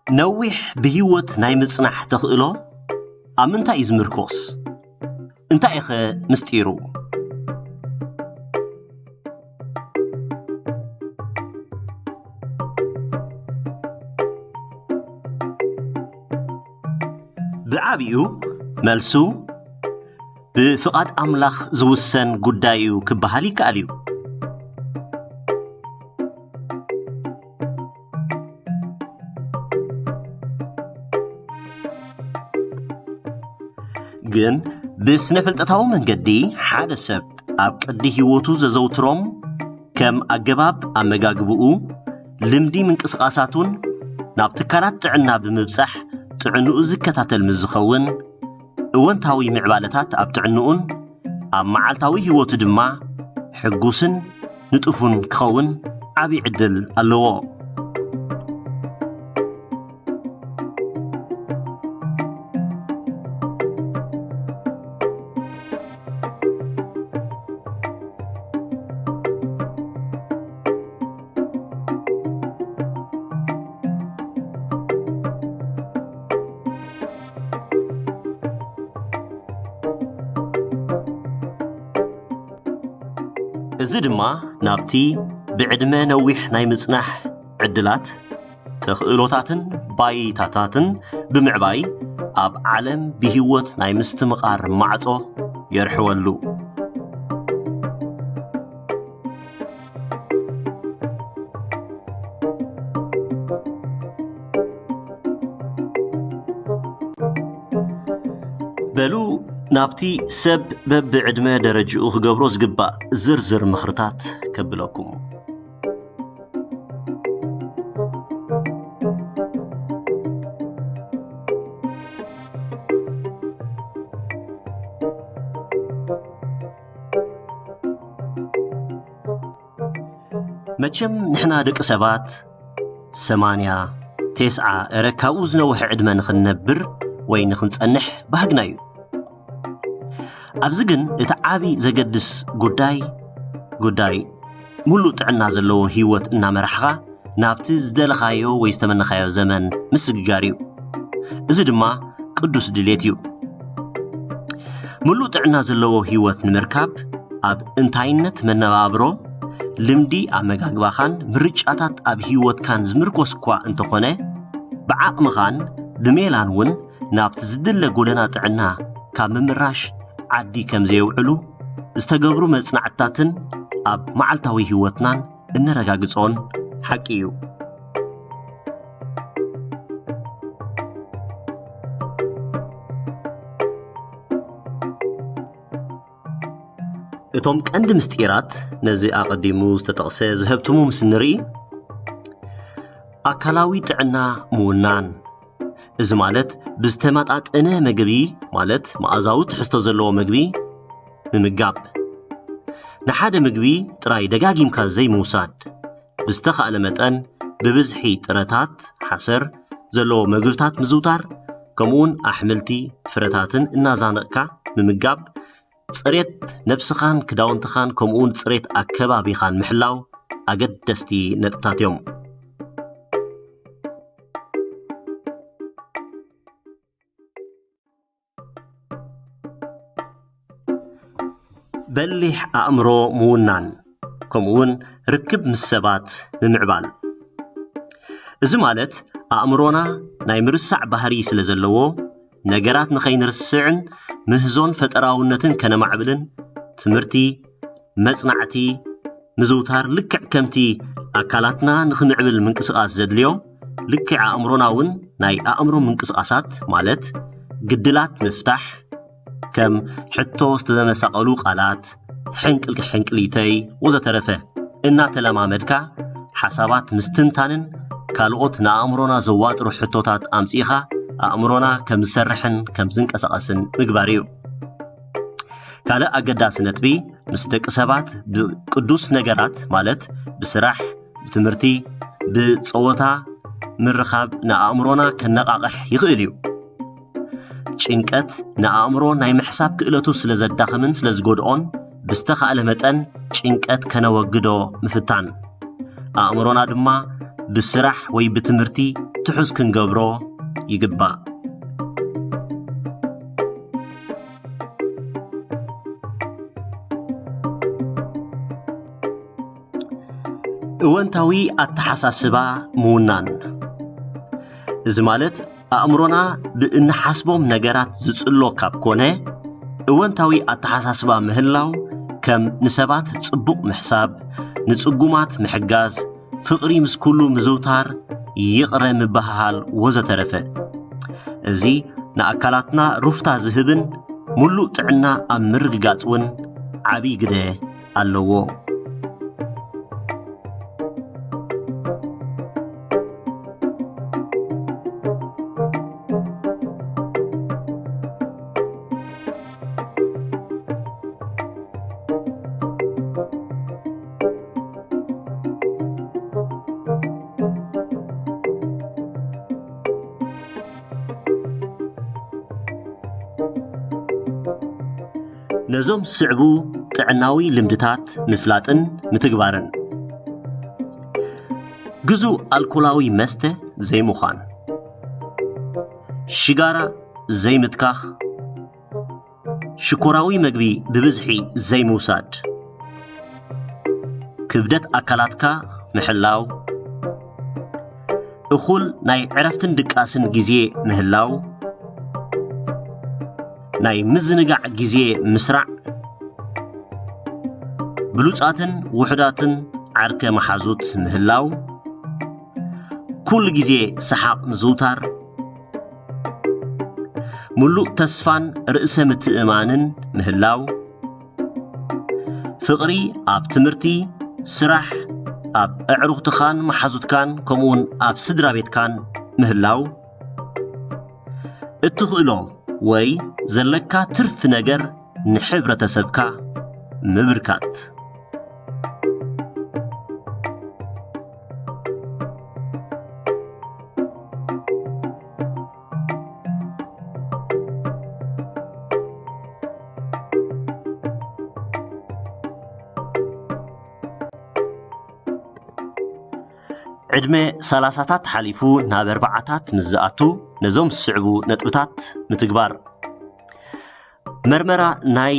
ነዊሕ ብህይወት ናይ ምጽናሕ ተኽእሎ ኣብ ምንታይ እዩ ዝምርኮስ? እንታይ እኸ ምስጢሩ? ብዓቢኡ መልሱ ብፍቓድ ኣምላኽ ዝውሰን ጉዳይ እዩ ክበሃል ይከኣል እዩ። ግን ብስነ ፍልጠታዊ መንገዲ ሓደ ሰብ ኣብ ቅዲ ህይወቱ ዘዘውትሮም ከም ኣገባብ ኣመጋግብኡ፣ ልምዲ ምንቅስቓሳቱን ናብ ትካላት ጥዕና ብምብጻሕ ጥዕንኡ ዝከታተል ምስ ዝኸውን፣ እወንታዊ ምዕባለታት ኣብ ጥዕንኡን ኣብ መዓልታዊ ህይወቱ ድማ ሕጉስን ንጡፉን ክኸውን ዓቢ ዕድል ኣለዎ። እዚ ድማ ናብቲ ብዕድመ ነዊሕ ናይ ምጽናሕ ዕድላት፣ ተኽእሎታትን ባይታታትን ብምዕባይ ኣብ ዓለም ብህይወት ናይ ምስትምቓር ማዕጾ የርሕወሉ። በሉ ናብቲ ሰብ በብዕድመ ደረጅኡ ክገብሮ ዝግባእ ዝርዝር ምኽርታት ከብለኩም። መቸም ንሕና ደቂ ሰባት ሰማንያ፣ ተስዓ፣ እረ ካብኡ ዝነውሐ ዕድመ ንኽንነብር ወይ ንኽንጸንሕ ባህግና እዩ። ኣብዚ ግን እቲ ዓቢ ዘገድስ ጉዳይ፣ ጉዳይ ሙሉእ ጥዕና ዘለዎ ህይወት እናመራሕኻ ናብቲ ዝደለኻዮ ወይ ዝተመነኻዮ ዘመን ምስግጋር እዩ። እዚ ድማ ቅዱስ ድሌት እዩ። ሙሉእ ጥዕና ዘለዎ ህይወት ንምርካብ ኣብ እንታይነት መነባብሮ፣ ልምዲ ኣመጋግባኻን ምርጫታት ኣብ ህይወትካን ዝምርኮስ እኳ እንተኾነ፣ ብዓቕምኻን ብሜላን እውን ናብቲ ዝድለ ጎደና ጥዕና ካብ ምምራሽ ዓዲ ከም ዘየውዕሉ ዝተገብሩ መጽናዕትታትን ኣብ መዓልታዊ ህይወትናን እነረጋግጾን ሓቂ እዩ። እቶም ቀንዲ ምስጢራት ነዚ ኣቐዲሙ ዝተጠቕሰ ዝህብትሙ ምስ ንርኢ፣ ኣካላዊ ጥዕና ምውናን፣ እዚ ማለት ብዝተመጣጠነ መግቢ፣ ማለት መኣዛዊ ትሕዝቶ ዘለዎ መግቢ ምምጋብ፣ ንሓደ ምግቢ ጥራይ ደጋጊምካ ዘይምውሳድ፣ ብዝተኻእለ መጠን ብብዝሒ ጥረታት ሓሰር ዘለዎ መግብታት ምዝውታር፣ ከምኡውን ኣሕምልቲ፣ ፍረታትን እናዛነቕካ ምምጋብ፣ ጽሬት ነብስኻን ክዳውንትኻን ከምኡውን ጽሬት ኣከባቢኻን ምሕላው ኣገደስቲ ነጥብታት እዮም። በሊሕ ኣእምሮ ምውናን፣ ከምኡውን ርክብ ምስ ሰባት ምምዕባል። እዚ ማለት ኣእምሮና ናይ ምርሳዕ ባህሪ ስለ ዘለዎ፣ ነገራት ንኸይንርስዕን ምህዞን ፈጠራውነትን ከነማዕብልን፣ ትምህርቲ፣ መጽናዕቲ፣ ምዝውታር፣ ልክዕ ከምቲ ኣካላትና ንኽምዕብል ምንቅስቓስ ዘድልዮ፣ ልክዕ ኣእምሮና እውን ናይ ኣእምሮ ምንቅስቓሳት፣ ማለት ግድላት ምፍታሕ፣ ከም ሕቶ ዝተመሳቐሉ ቃላት፣ ሕንቅል ሕንቅሊተይ ወዘተረፈ እናተለማመድካ፣ ሓሳባት ምስትንታንን ካልኦት ንኣእምሮና ዘዋጥሩ ሕቶታት ኣምጺእኻ፣ ኣእምሮና ከም ዝሰርሕን ከም ዝንቀሳቐስን ምግባር እዩ። ካልእ ኣገዳሲ ነጥቢ፣ ምስ ደቂ ሰባት ብቅዱስ ነገራት፣ ማለት ብስራሕ፣ ብትምህርቲ፣ ብጸወታ ምርኻብ ንኣእምሮና ከነቓቕሕ ይኽእል እዩ። ጭንቀት ንኣእምሮ ናይ ምሕሳብ ክእለቱ ስለ ዘዳኽምን ስለ ዝጎድኦን፣ ብዝተኻእለ መጠን ጭንቀት ከነወግዶ ምፍታን። ኣእምሮና ድማ ብስራሕ ወይ ብትምህርቲ ትሑዝ ክንገብሮ ይግባእ። እወንታዊ ኣተሓሳስባ ምውናን። እዚ ማለት ኣእምሮና ብእንሓስቦም ነገራት ዝጽሎ ካብ ኮነ፣ እወንታዊ ኣተሓሳስባ ምህላው ከም ንሰባት ጽቡቕ ምሕሳብ፣ ንጽጉማት ምሕጋዝ፣ ፍቕሪ ምስ ኩሉ ምዝውታር፣ ይቕረ ምብህሃል ወዘተረፈ። እዚ ንኣካላትና ሩፍታ ዝህብን ምሉእ ጥዕና ኣብ ምርግጋጽ እውን ዓብዪ ግደ ኣለዎ። ነዞም ዝስዕቡ ጥዕናዊ ልምድታት ምፍላጥን ምትግባርን። ግዙእ ኣልኮላዊ መስተ ዘይምዃን፣ ሽጋራ ዘይምትካኽ፣ ሽኮራዊ መግቢ ብብዝሒ ዘይምውሳድ፣ ክብደት ኣካላትካ ምሕላው፣ እኹል ናይ ዕረፍትን ድቃስን ግዜ ምህላው፣ ናይ ምዝንጋዕ ግዜ ምስራዕ፣ ብሉጻትን ውሑዳትን ዓርከ መሓዙት ምህላው፣ ኩሉ ግዜ ሰሓቕ ምዝውታር፣ ምሉእ ተስፋን ርእሰ ምትእማንን ምህላው፣ ፍቕሪ ኣብ ትምህርቲ፣ ስራሕ፣ ኣብ ኣዕሩኽትኻን መሓዙትካን ከምኡውን ኣብ ስድራ ቤትካን ምህላው፣ እትኽእሎ ወይ ዘለካ ትርፊ ነገር ንሕብረተሰብካ ምብርካት። ዕድመ ሰላሳታት ሓሊፉ ናብ ኣርባዓታት ምስ ዝኣቱ ነዞም ዝስዕቡ ነጥብታት ምትግባር። መርመራ ናይ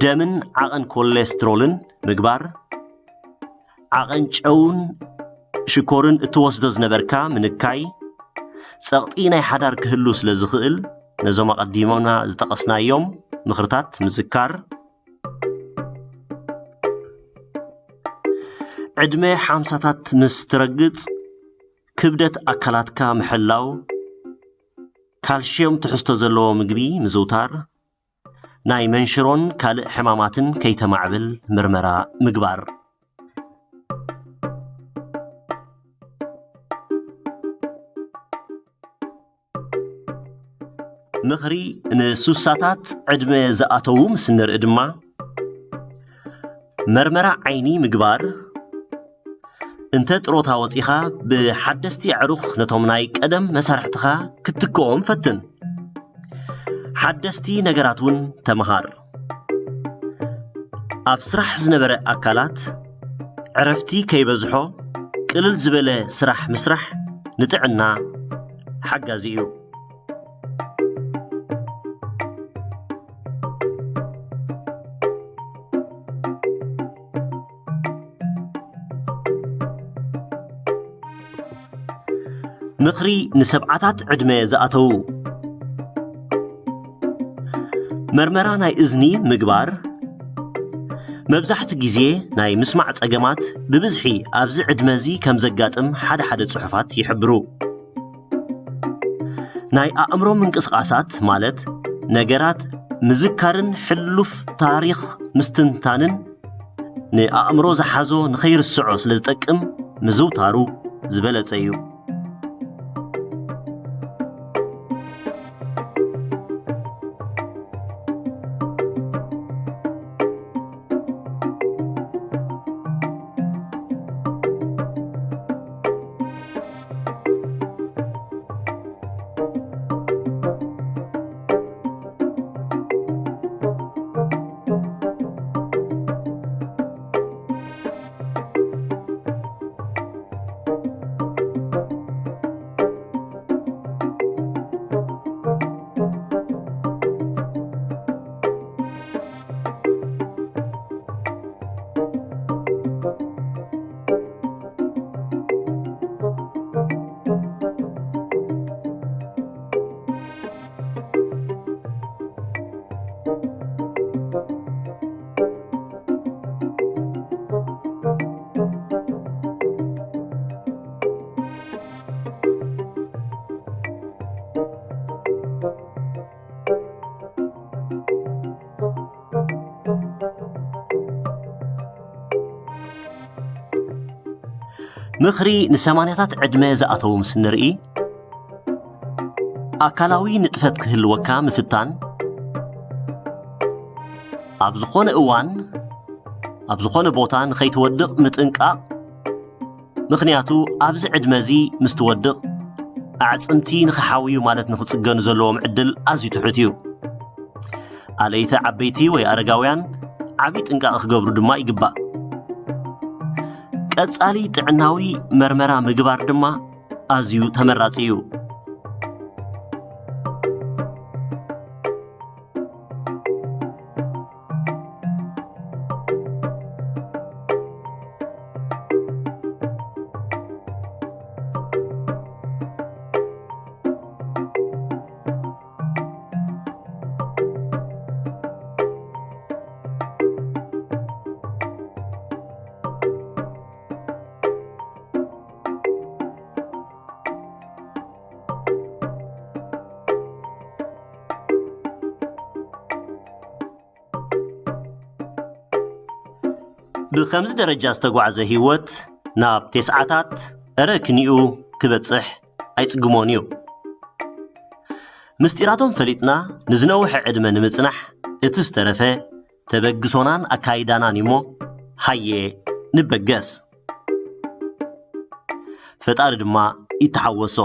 ደምን ዓቐን ኮሌስትሮልን ምግባር። ዓቐን ጨውን ሽኮርን እትወስዶ ዝነበርካ ምንካይ። ጸቕጢ ናይ ሓዳር ክህሉ ስለ ዝኽእል ነዞም ኣቐዲሞና ዝጠቐስናዮም ምኽርታት ምዝካር። ዕድመ ሓምሳታት ምስ ትረግጽ ክብደት ኣካላትካ ምሕላው፣ ካልሽየም ትሕዝቶ ዘለዎ ምግቢ ምዝውታር፣ ናይ መንሽሮን ካልእ ሕማማትን ከይተማዕብል ምርመራ ምግባር። ምኽሪ ንሱሳታት ዕድመ ዝኣተዉ ምስ ንርኢ ድማ፣ መርመራ ዓይኒ ምግባር፣ እንተ ጥሮታ ወጺኻ ብሓደስቲ ኣዕሩኽ ነቶም ናይ ቀደም መሳርሕትኻ ክትትክኦም ፈትን። ሓደስቲ ነገራት እውን ተመሃር። ኣብ ስራሕ ዝነበረ ኣካላት ዕረፍቲ ከይበዝሖ ቅልል ዝበለ ስራሕ ምስራሕ ንጥዕና ሓጋዚ እዩ። ምኽሪ ንሰብዓታት ዕድመ ዝኣተዉ። መርመራ ናይ እዝኒ ምግባር። መብዛሕትኡ ግዜ ናይ ምስማዕ ጸገማት ብብዝሒ ኣብዚ ዕድመ እዚ ከም ዘጋጥም ሓደ ሓደ ጽሑፋት ይሕብሩ። ናይ ኣእምሮ ምንቅስቓሳት ማለት ነገራት ምዝካርን ሕሉፍ ታሪኽ ምስትንታንን ንኣእምሮ ዝሓዞ ንኸይርስዖ ስለ ዝጠቅም ምዝውታሩ ዝበለጸ እዩ። ምኽሪ ንሰማንያታት ዕድመ ዝኣተዉ ምስ ንርኢ፣ ኣካላዊ ንጥፈት ክህልወካ ምፍታን፣ ኣብ ዝኾነ እዋን ኣብ ዝኾነ ቦታ ንኸይትወድቕ ምጥንቃቕ። ምኽንያቱ ኣብዚ ዕድመ እዚ ምስ ትወድቕ ኣዕጽምቲ ንኽሓውዩ ማለት ንኽጽገኑ ዘለዎም ዕድል ኣዝዩ ትሑት እዩ። ኣለይቲ ዓበይቲ ወይ ኣረጋውያን ዓቢ ጥንቃቐ ክገብሩ ድማ ይግባእ። ቀጻሊ ጥዕናዊ መርመራ ምግባር ድማ ኣዝዩ ተመራጺ እዩ። ብኸምዚ ደረጃ ዝተጓዕዘ ህይወት ናብ ቴስዓታት፣ እረ ክኒኡ ክበጽሕ ኣይጽግሞን እዩ። ምስጢራቶም ፈሊጥና ንዝነውሐ ዕድመ ንምጽናሕ እቲ ዝተረፈ ተበግሶናን ኣካይዳናን እዩሞ፣ ሃየ ንበገስ። ፈጣሪ ድማ ይተሓወሶ።